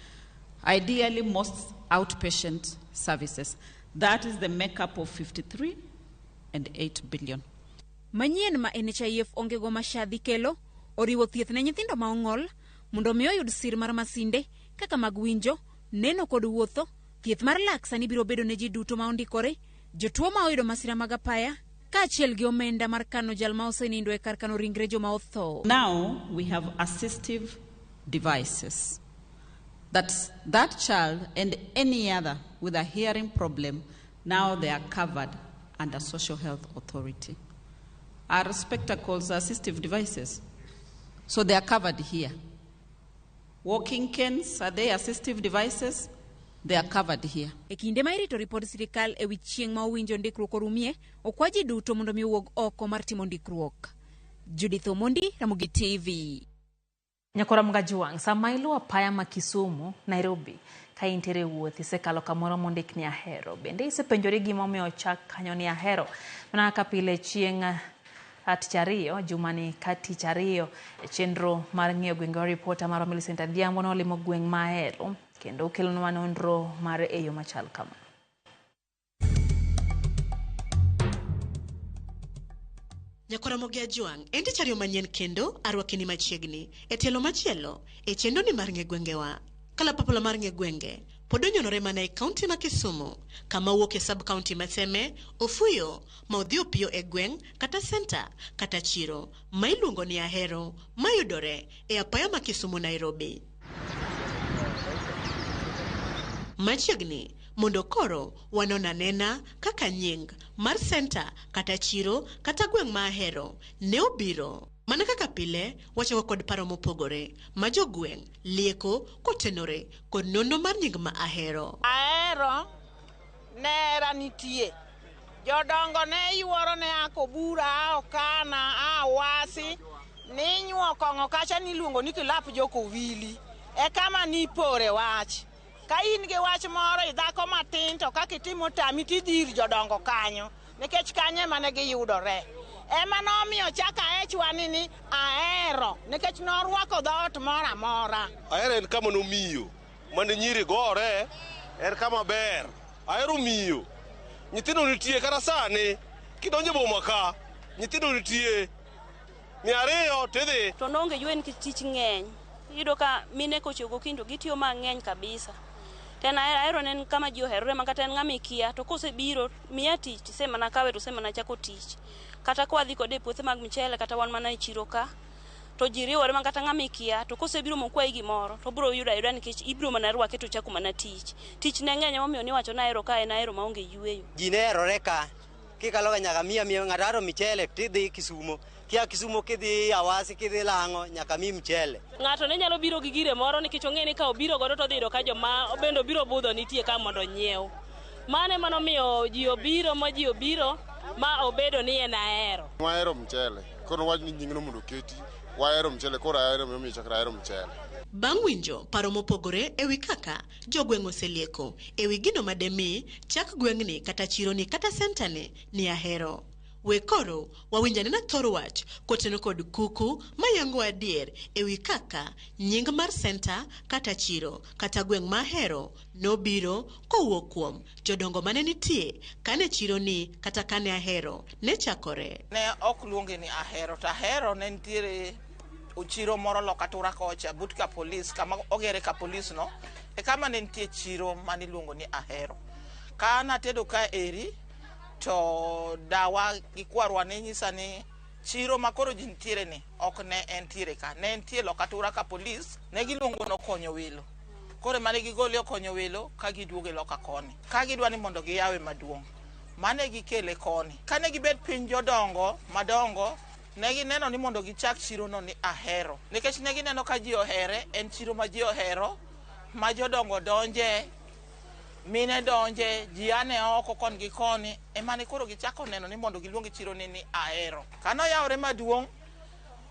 Ideally, most outpatient services. That is the makeup of 53 and 8 billion. Manyien ma NHIF onge go ma SHA dhi kelo oriwo thieth ne nyithindo ma ong'ol mondo mi oyud sir mar masinde kaka mag winjo, neno kod wuotho. Thieth mar lak sani biro bedo ne ji duto ma ondikore, jotuo ma oyudo masira mag apaya, kaachiel gi omenda mar kano jal ma osenindo e kar kano ringre joma otho. Now we have assistive devices that child and any other with a hearing problem, now they are covered under Social Health Authority. Our spectacles are assistive devices, so they are covered here. Walking canes, are they assistive devices? They are covered here. E kinde ma irito ripod sirikal e wi chieng' ma owinjo ndikruok orumie, okwa ji duto mondo mi owuog oko mar timo ndikruok. Judith Omondi, Ramogi TV. Nyakora Mgajuang, sama iluwo apaya ma Kisumu, Nairobi, Ka intiere e wuoth, isekalo kamoro mondik ni Ahero. Bende isepenjori gimomiyo ochak kanyo ni Ahero? Mana kaka pile chieng' tich ariyo, jumani ka tich ariyo, e chenro mar ng'iyo gwenge ripota marwa Millicent Adhiambo nolimo gweng' ma Ahero kendo okelonwa nonro mar e yo machal kama. Nyakwaramogi Ajwang' en tich ariyo manyien kendo arwakini machiegni e tielo machielo e chenro ni mar ng'e gwengewa. Kalapapla mar ng'e gwenge pod onyonore mana e kaunti ma Kisumu kama wuok e sub kaunti ma Seme, Ofuyo ma odhi opiyo e gweng' kata senta kata chiro ma iluongo ni Ahero mayudore e apaya ma Kisumu Nairobi. Machiegni mondo koro wanon anena kaka nying mar senta kata chiro kata gweng' ma Ahero ne obiro. Mana kaka pile, wachako kod paro mopogore ma jogweng' lieko kotenore kod nonro mar nying ma Ahero. Ahero ne hera nitie. Jodongo ne yuoro ne a Kobura, a Okana, a Wasi, ni nyuo kong'o kacha niluongo ni kilap jokowili. E kama nipore wach. Ka in gi wach moro idhako matin to kaka itimo tami tidhi ir jodongo kanyo nikech kanyo ema ne giyudore. Ema nomiyo chak ahechwani ni Ahero nikech norwako dhoot moro amora. Ahero en kama nomiyo mane nyiri gore, en kama ber. Ahero miyo. Nyithindo nitie kata sani kidonjo e boma ka, nyithindo nitie 200 tidhi. To noonge ywe nikech tich ng'eny. Iyudo ka mine kochiew gokinyi to gitiyo mang'eny kabisa. To en Ahero ne en kama ji oherore ma kata en ng'ama ikia to kosebiro miya tich tisemana kawe to osemana chako tich. Kata kwadhi kode e puothe mag mchele kata wan mana e chiro ka to ji riwore ma kata ng'ama ikia to kosebiro mokwayi gimoro to obiro yudo ayuda nikech ibiro mana rwake to ochako mana tich. Tich ne ng'eny emomiyo niwacho ni Ahero ka en Ahero maonge yweyo. Ji ne herore ka kikalo ga nyaka miya miya ng'ato hero michele tidhi Kisumo, kia Kisumo kidhi Awasi kidhi Lang'o nyaka mi mchele. Ng'ato ne nyalo biro gi gire moro nikech ong'e ni ka obiro godo to odhi yudo ka joma bende obiro budho nitie ka mondo onyiew. Mano ema nomiyo ji obiro ma ji obiro ma obedo ni en Ahero. Wahero mchele, koro wach ni nyingno mondo oketi, wahero mchele, koro Ahero emomiyo chakre Ahero mchele. Bang' winjo paro mopogore ewi kaka jogweng' oselieko ewi gino mademi chak gweng'ni kata chironi kata sentani ni Ahero. We koro wawinj anena thor wach koteno kod kuku mayango adier ewi kaka nying mar senta kata chiro kata gweng' ma Ahero nobiro kowuok kuom jodongo mane nitie kane chironi kata kane Ahero ne chakore. Ne ok luonge ni Ahero to Ahero ne nitiere chiro moro loka tura kocha but ka polis kama ogere ka polis no e kama ne nitie chiro mane iluongo ni Ahero. Ka natedo ka eri to dawa gi kwarwa ne nyisa ni chiro ma koro ji nitiere ni ok ne entiere ka, ne entie loka tura ka polis ne giluongo ni Okonyo Welo. Koro mane gigole Okonyo Welo ka giduoge loka koni ka gidwa ni mondo giyawe maduong' mane gikele koni. Kane gibet piny jodongo madongo ne gineno ni mondo gichak chiro no ni Ahero nikech ne gineno ka ji ohere, en chiro ma ji ohero ma jodongo donje, mine donje, ji ane oko kon gi koni, emane koro gichako neno ni mondo giluong chiro ni ni Ahero. Kane oyawre maduong',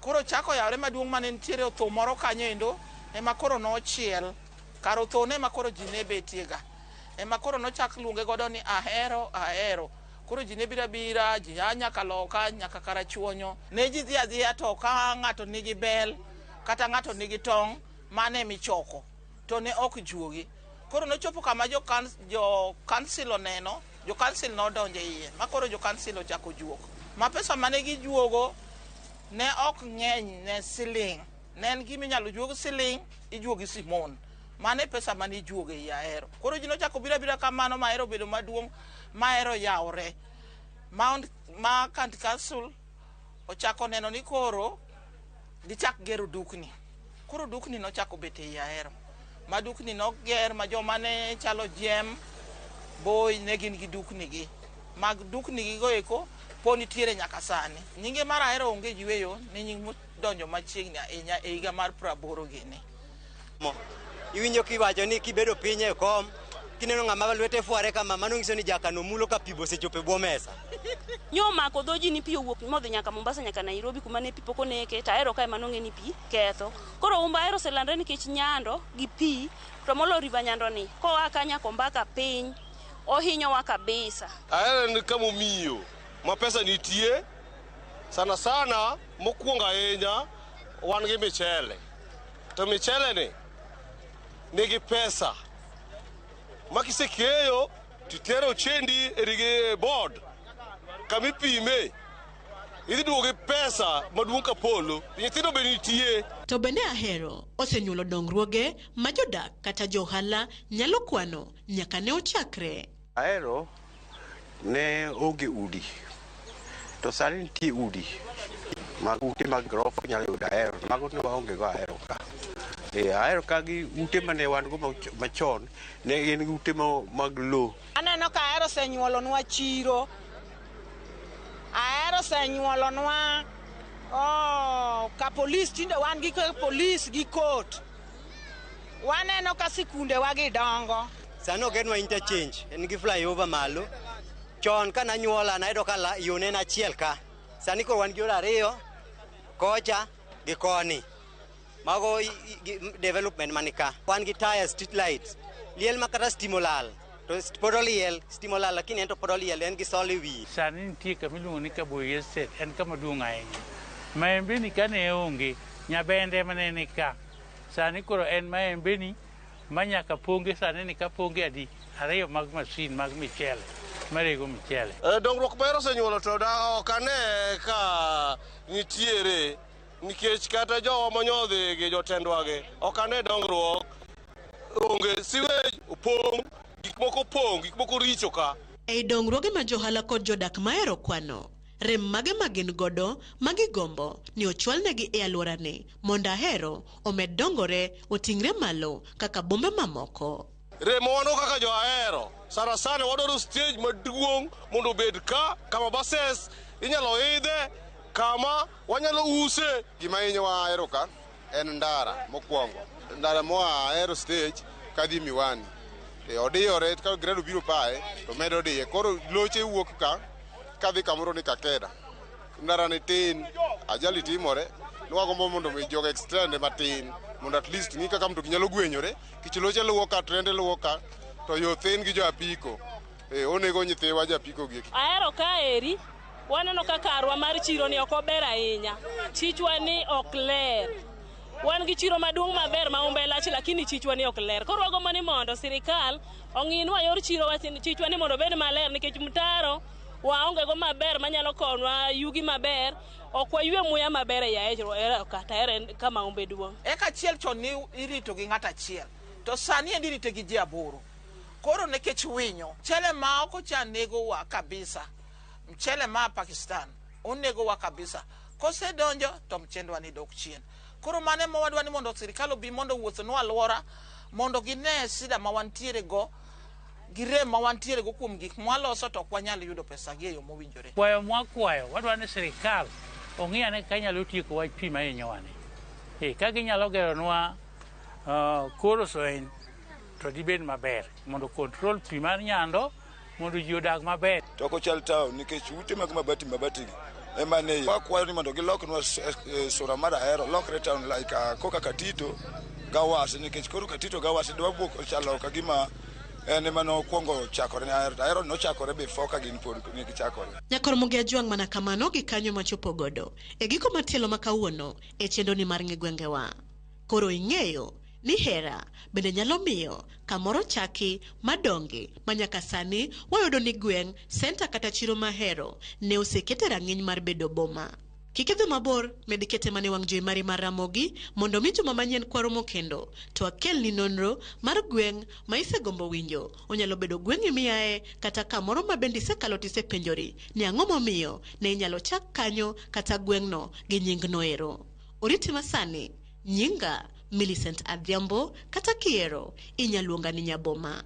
koro chako yawre maduong' mane nitiere otho moro kanyo endo ema koro nochiel. Kar othone ema koro ji ne betiega. Ema koro nochak luonge godo ni Ahero, Ahero. Koro ji ne biro abira, ji a nyaka loka, nyaka Karachuonyo. Ne ji dhi adhiya to ka ng'ato nigi bel, kata ng'ato nigi tong', mane emichoko. To ne ok juogi. Koro nochopo kama jo kansil oneno, jo kansil nodonjo e iye, ma koro jo kansil ochako juok. Ma pesa mane gijuogo ne ok ng'eny ne siling'. Ne en gima inyalo juog siling', ijuogi simon. Mane pesa mane ijuogo ei Ahero. Koro ji nochako biro abira kamano ma Ahero obedo maduong', ma Ahero yawre. Ma county council ochako neno ni koro gichak gero dukni. Koro dukni nochako bet ei Ahero. Ma dukni noger ma joma ne chalo Jem, Boy ne gin gi dukni gi. Mag dukni gi go eko pod nitiere nyaka sani. Nyinge mar Ahero onge yweyo ni nying modonjo machiegni ahinya e higa mar 80 gini. Iwinjo kiwacho ni kibedo piny e kom, kineno ng'ama lwete fware kama, mano nyiso ni jakano mulo ka pi osechopo e bwo mesa. Nyomako dho ji ni pi owuok modhi nyaka Mombasa nyaka Nairobi kuma ne pi pok oneke to Ahero ka ema nong'e ni pi ketho. Koro Humba Ahero oselandre nikech Nyando gi pi to molo River Nyando ni koa ka nyaka Ombaka piny ohinyowa kabisa. Ahero en kama omiyo ma pesa nitie sana sana mokwongo ahinya wan gi michele to michele ni nigi pesa ma kisekeyo titero chendi e board kamipime idhi duogo gi pesa maduong' ka polo nyithindo be nitie. To bende Ahero osenyuolo dongruoge ma jodak kata jo ohala nyalo kwano nyaka ne ochakre. Ahero ne onge udi to sani nitie udi mag ute mag grofa inyalo yudo Ahero mago ne waonge go Ahero ka. Ahero ka gi ute mane wan go machon ne gin ute mag lo. Aneno ka Ahero osenyuolonwa chiro. Ahero osenyuolonwa ka polis tinde wan gi polis gi court. Waneno ka sikundewa gi dongo. Sani ogenwa interchange, en gi flyover malo. Chon ka nanyuola nayudo ka yo ne en achiel ka. Sani koro wan gi yore ariyo, kocha gi koni. Mago development mani ka. Wan gi tire, street lights. Liel ma kata stima olal. To pod oliel, stima olal lakini en to pod oliel, en gi solar e wiye. Sani nitie kama iluongo ni Kaboyi Estate, en kama duong' ahinya. Maembeni kane onge, Nyabende mane ni ka. Sani koro en Maembeni ma nyaka ponge sani ni ka ponge adi ariyo mag masin mag michele, marego michele. Dongruok ma Ahero osenyuolo to ok ane ka nitiere nikech kata jowa manyodhi gi jotendwa gi ok ane dongruok. Onge sewage opong', gik moko opong', gik moko richo ka. Ei dongruoge ma johala kod jodak mahero kwano, rem mage ma gin godo ma gigombo ni ochwalnegi e alworani mondo Ahero omed dongore oting're malo kaka bombe mamoko. Rem ma wan go kaka jo Ahero sana sana wadwaro stage maduong' mondo obed ka kama buses inyalo idhe kama wanyalo use. Gima hinyowa Ahero ka en ndara mokwongo. Ndara moa Ahero stage kadhi Miwani. Odiyore ka grade biro pae to medo diye. Koro loche wuok ka kadhi kamoro ni Kakeda. Ndara ni tin, ajali timore. Nwagombo mondo mi jogo extend matin mondo at least ng'i kaka mtoki nyalo gwenyore. Kich loche luwo ka, trende luwo ka, to yo thin gi jo apiko. Onego nyithiwa jo apiko gi. Ahero kaeri waneno ka karwa mar chiro ni ok ober ahinya. Chichwa ni ok ler. Wan gi chiro maduong' maber ma Humbe lach lakini chichwa ni ok ler. Koro wagombo ni mondo sirikal ong'inwa yor chiro chichwa ni mondo obed maler nikech mtaro waonge go maber manyalo konwa yugi maber. Ok waywe muya maber e Ahero kata Ahero kama Humbe duong'. Eka achiel chon ni irito gi ng'ato achiel to sani endi irite gi ji 8. Koro nikech winyo mchele ma oko cha negowa kabisa. Mchele ma Pakistan onegowa kabisa. Kosedonjo to mchendwa ni dok chien. Koro mano ema wadwa ni mondo sirikal obi mondo owuothnwa alwora mondo gine shida ma wantiere go gi rem ma wantiere go kuom gik mwaloso to ok wanyal yudo pesa gi e yo mowinjore. Kwayo mwakwayo, wadwa ni sirikal ong'i ane kaka inyalo tieko wach pi mahinyowani. Ka ginyalo geronwa koro soen to dibed maber mondo control pi mar Nyando mondo ji odag maber. To ok ochal town nikech ute mag mabati mabati gi ema ne wakwayo ni mondo giloknwa sura mar Ahero lokre town like koka Katito Gawasi nikech koro Katito Gawasi dwa wuok chalo ka gima en ema nokwongo chakore ne Ahero to Ahero nochakore before ka gin pod ne gichakore. Nyakor Muge Ajwang' mana kamano gi kanyo machopo godo e giko matielo ma kawuono e chenro ni mar ng'e gwengewa. Koro ing'eyo ni hera bende nyalo miyo kamoro chaki madongi ma nyaka sani wayudo ni gweng', senta kata chiro mahero ne osekete rang'iny mar bedo boma. Kik idhi mabor, med kete mane wang' jowi mari mar Ramogi mondo mi juma manyien kwaromo kendo to akelni nonro mar gweng' ma isegombo winjo. Onyalo bedo gweng'i miaye kata kamoro ma bende isekalo tisepenjori ni ang'o momiyo ne inyalo chak kanyo kata gweng'no gi nying noero. Oriti masani, nyinga Millicent Adhiambo kata kiero inyaluonga ni Nyaboma.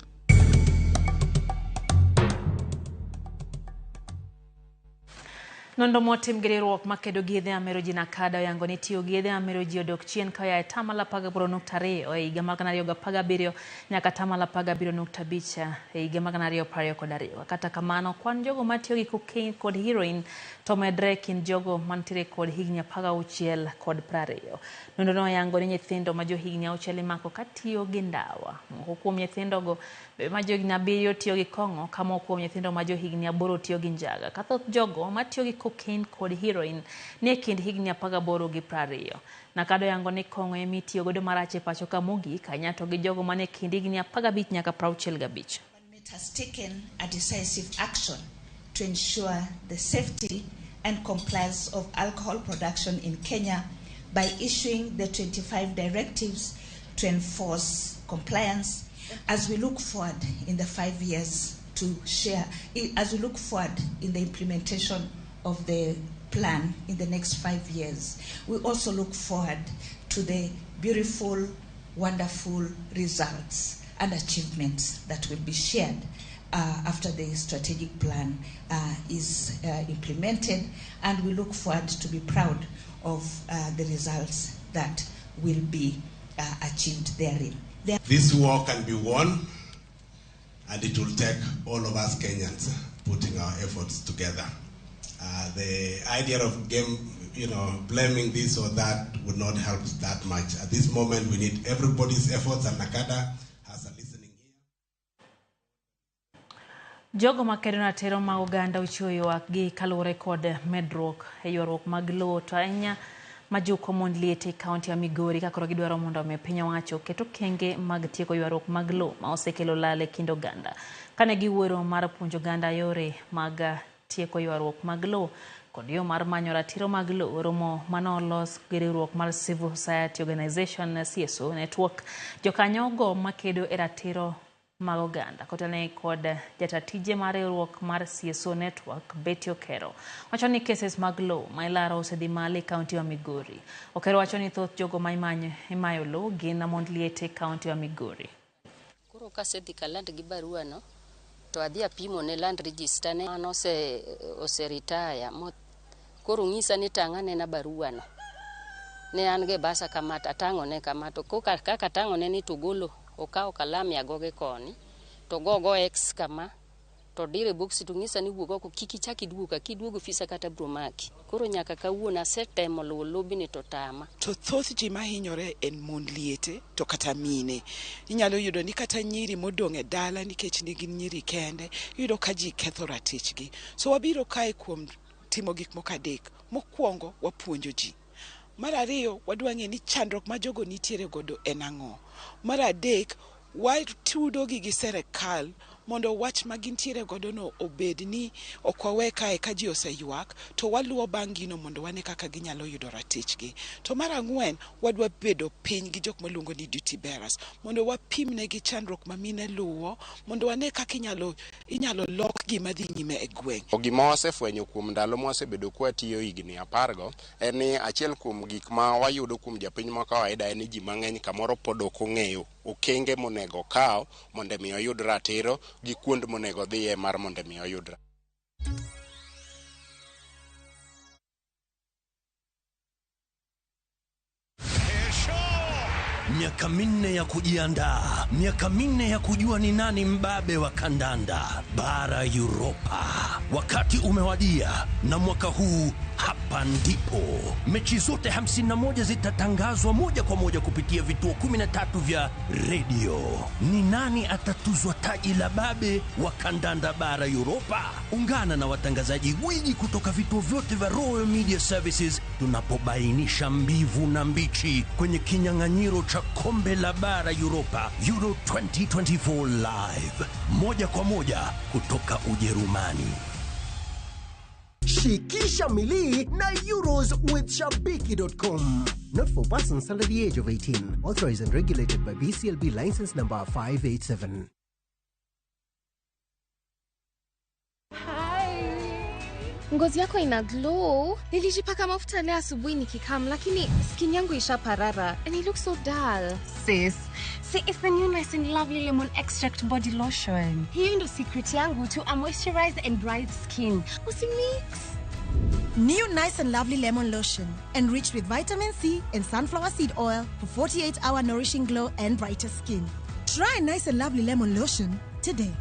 Nonro motim gi riwruok makedo gi yedhe mamero ji NACADA oyango ni tiyo gi yedhe mamero ji odok chien ka oa e 18.2% e higa mar 2017 nyaka 17.5% e higa mar 2022. Kata kamano, kwan jogo matiyo gi cocaine kod heroin to medre e kind jogo mantiere kod higni 16 kod 20. Nonrono oyango ni nyithindo ma johigni 6 imako katiyo gi ndawa. Moko kuom nyithindogo ma johigni 7 tiyo gi kong'o, ka moko kuom nyithindo ma johigni 8 tiyo gi njaga. Ka thoth jogo matiyo gi cocaine kod heroin ni e kind higni 18 gi 20. NACADA oyango ni kong'o ema itiyo godo marach e pacho ka mogik, ahinya to gi jogo manie kind higni 15 nyaka 65. Has taken a decisive action to ensure the safety and compliance of alcohol production in Kenya by issuing the 25 directives to enforce compliance. As we look forward in the 5 years to share, as we look forward in the implementation of the plan in the next 5 years, we also look forward to the beautiful, wonderful results and achievements that will be shared after the strategic plan is implemented, and we look forward to be proud of the results that will be achieved therein. This war can be won, and it will take all of us Kenyans putting our efforts together. The idea of blaming this or that would not help that much. At this moment, we need everybody's efforts, and NACADA has a listening ear. Jogo makedo ratiro mag oganda ochiwo ywak gi kaluwore kod medruok e ywaruok mag lowo to ahinya majuko mond liete e kaunti ya Migori ka koro gidwaro mondo omi piny owacho oket okenge mag tieko ywaruok mag lowo ma osekelo lal e kind oganda. Kane giwuoro mar puonjo oganda yore mag tieko ywaruok mag lowo kod yo mar manyo ratiro mag lowo, romo mane olos gi riwruok mar Civil Society Organization CSO Network, jokanyo go makedo e ratiro mag oganda kotelnegi kod jata tije mar riwruok mar CSO Network Betty Okero wacho ni cases mag lowo ma ilaro osedhi malo e kaunti ma Migori. Okero wacho ni thoth jogo ma imayo lowo gin mond liete e kaunti ma Migori. Koro kasedhi kaland gi barua no to adhi apimo ne land register ne an ose retire koro ng'isa ni tang' anena barua no ne an ge basa kama atang'o ne kama to kaka atang'o ne ni to golo okawo kalam ya goge koni to gogo x kama to dire box to ng'isa ni wuog oko kik ichak iduog ka kiduogo fisa kata bro maki koro nyaka kawuono asetemo luwo lobini to tama. To thoth ji mahinyore en mond liete to kata mine. Inyalo yudo ni kata nyiri modong' e dala nikech ne gin nyiri kende, iyudo ka ji ketho ratichgi. So wabiro kae kuom timo gik moko adek. Mokwongo wapuonjo ji. Mar ariyo wadwa ng'e ni chandruok ma jogo nitiere godo en ang'o. Mar adek watudo gi gi serikal mondo wach ma gintiere godo no obed ni ok wawe kae ka ji oseywak to waluwo bang' gino mondo wane kaka ginyalo yudo ratichgi. To mar ang'wen wadwa bedo piny gi jok maluongo ni duty bearers mondo wapim negi chandruok ma mine luwo mondo wane kaka inyalo lok gima dhi nyime e gweng'. Gima wasefwenyo kuom ndalo mwasebedo kwatiyo higni 10 go en ni achiel kuom gik ma wayudo kuom japiny ma kawaida en ni ji mang'eny kamoro pod ok ong'eyo okenge monego okaw mondo mi oyud ratiro gi kuond monego dhiye mar mondo mi oyud. Miaka 4 ya kujiandaa, miaka 4 ya kujua ni nani mbabe wa kandanda bara Europa. Wakati umewadia, na mwaka huu hapa ndipo mechi zote 51 zitatangazwa moja kwa moja kupitia vituo 13 vya redio. Ni nani atatuzwa taji la babe wa kandanda bara Europa? Ungana na watangazaji gwiji kutoka vituo vyote vya Royal Media Services tunapobainisha mbivu na mbichi kwenye kinyang'anyiro cha kombe la bara Europa Euro 2024 live moja kwa moja kutoka Ujerumani. Shikisha milii na Euros with Shabiki.com. Not for persons under the age of 18. Authorized and regulated by BCLB license number 587. Ngozi yako ina glow. Nilijipaka mafuta leo asubuhi nikikam, lakini skin yangu ishaparara and it looks so dull. Sis, see, it's the new Nice and Lovely Lemon Extract Body Lotion. Hiyo ndo secret yangu to a moisturized and bright skin. Usimix. New Nice and Lovely Lemon Lotion, enriched with vitamin C and sunflower seed oil for 48-hour nourishing glow and brighter skin. Try Nice and Lovely Lemon Lotion today.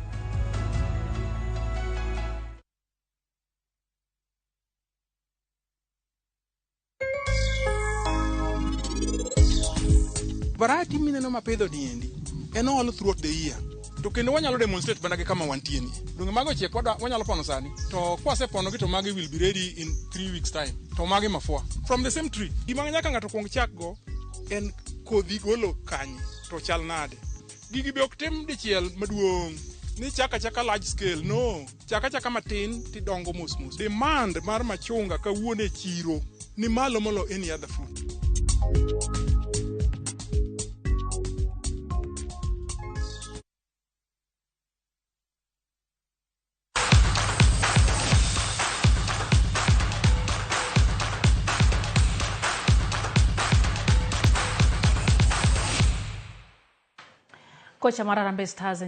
Variety mineno mapidho ni endi en all throughout the year. To kendo wanyalo demonstrate mana gi kama wantie ni. Donge mago chiek wanyalo pono sani. To kwasepono gi to magi will be ready in 3 weeks time. To magi mafua. From the same tree. Gima nyaka ng'ato kuong chak go en kodhi golo kanye to chal nade. Gigi be ok tim dichiel maduong'. Ni chaka chaka large scale. No. Chaka chaka matin tidongo mos mos. Demand mar machunga kawuono e chiro ni malo molo any other fruit. Kocha mar Harambee Stars.